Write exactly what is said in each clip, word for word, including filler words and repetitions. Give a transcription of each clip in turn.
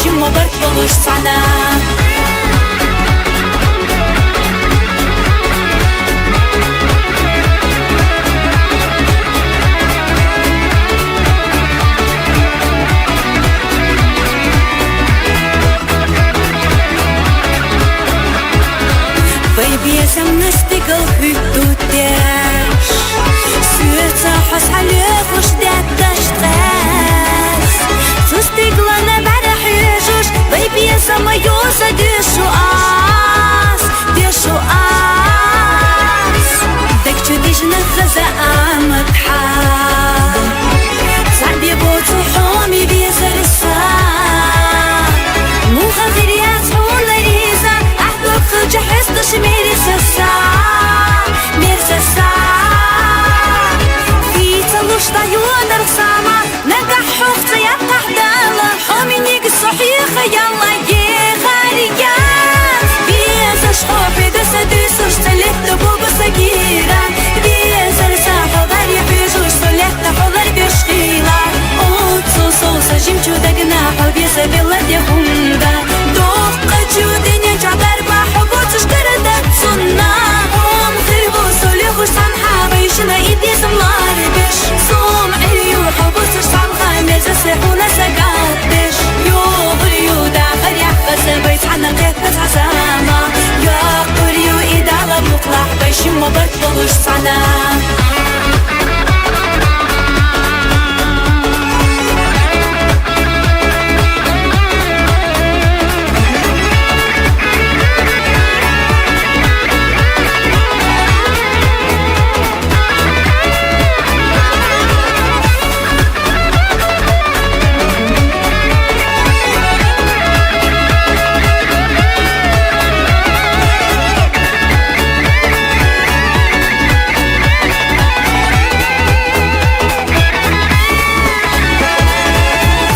Чимма барт болуш цӀана. Вай безамна стигал хӀуьттудеш, суьца хьо схьалоьхуш даьтташ ткъес. Цу стигална бӀарахьежаш, вай безам йоса дешу аз, дешу аз. Дег чу дижна хаза амат хьа. Цхьа бе боцу хьоме везар са. Муха хир яц хьуна иза, ахь дохкача хьесташ мерза са, мерза са. Фица луш дӀайодар сама, нагахь хьох ца яккхахь Дала, хьомениг со хьеха ялла ехар яц. Везаш хьо хьегаса дуьсуш ца летта бугу са гира. Везар са хьо бари хьежуш со летта хьолар беш хила. Оццул сов са жимчу дагна хьо веза велла де хӀунда. Доккхачу динен чӀадар ма хьо боцуш карада цунна. Хьом хир бу со лехуш цхьан хьа вайшина и безам лар беш. Сом Ӏилью хьо боцуш цхьан хьа мерза се хьуна са гатдеш. ЙогӀурю дахар яхкаса вай цхьана кхетта цхьа зама. Йоккхурю и Дала мукълахь вай шимма барт болуш цӀана.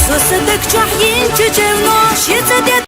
Со са даг чохь йин чечевно, шеца де